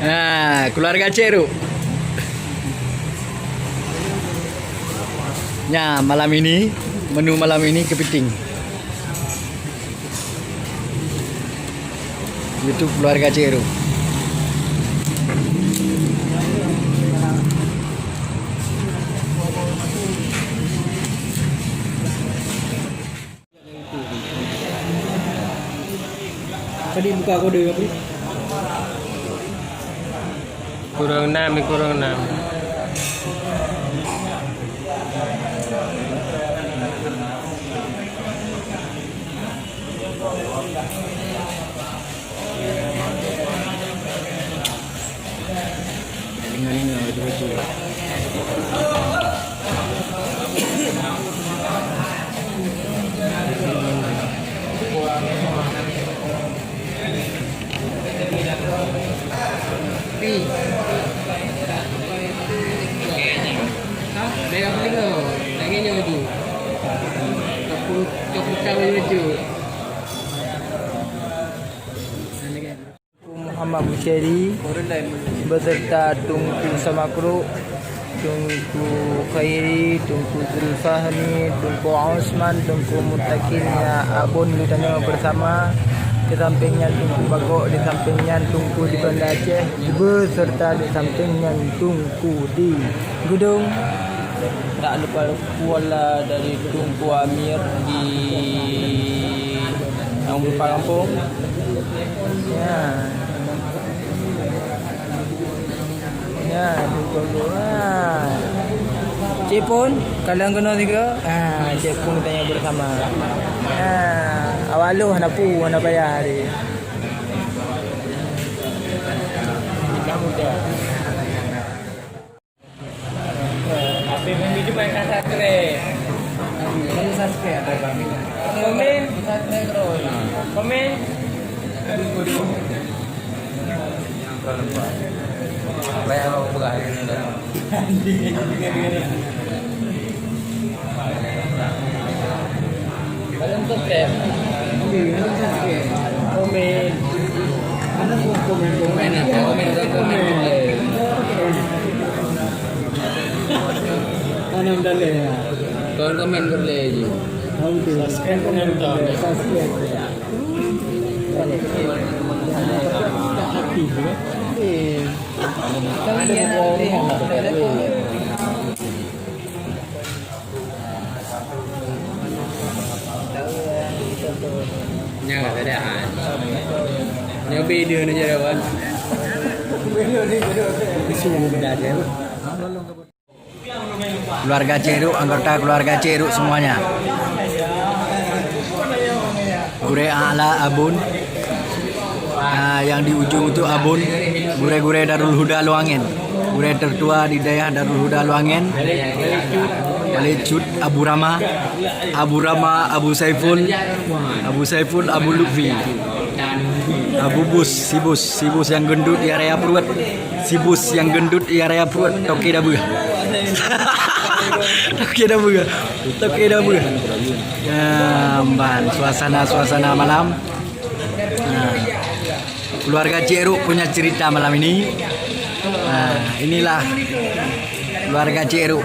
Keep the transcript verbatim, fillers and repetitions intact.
Ha, keluarga Cek Ruk. Nya, malam ini, menu malam ini kepiting. Itu keluarga Cek Ruk. Tadi buka kode apa? Kurang enam, kurang enam. Dengar-dengar betul-betul. Pi. Ha? Dah yang paling tu. Lagi nyoe tu. Tepung, tepung cabai tu. Muhammad Busyari beserta Teungku Samakro, Teungku Khairi, Teungku Zulfahmi, Teungku Osman, Teungku Mutakin, ya, Abon geutanyoe bersama. Di samping nyan Teungku Bagok, di samping nyan Teungku di Banda Aceh, beserta di samping nyan Teungku di Geudong. Tak lupa pula dari Teungku Amir di Nong Bupagampong. Ya. Ya, Teungku Amir. Ha. Cik pun, kalian kena tiga. Ha, cik pun tanya bersama. Ha, awak lu hana pu, hana payah hari. Komen. Komen. Belum subscribe. Komen. Komen, komen, komen. Tanam dalil, ya. Komen, komen, boleh je. Subscribe, komen, komen. Subscribe. Aktif, ya. Eh. Kami yang aktif. Nyan ka teudah, ha. Nyoe beda ni je, kawan. Keluarga Cek Ruk, anggota keluarga Cek Ruk semuanya. Gurée A'la Abon. Ah, yang di ujung itu Abon, gurée-gurée Darul Huda Luangen. Gurée tertua di dayah Darul Huda Luangen. Wali Cut Abu Rama, Abu Rama, Abu Saiful, Abu Saiful, Abu Lutfi, Abu Bus, si Bus, si Bus yang gendut di area Pruet. Si Bus yang gendut di area Pruet, Toke Dabeuh. Toke Dabeuh. Toke Dabeuh. Ya, ban suasana-suasana malam. Nah, keluarga Cek Ruk punya cerita malam ini. Nah, inilah keluarga Cek Ruk.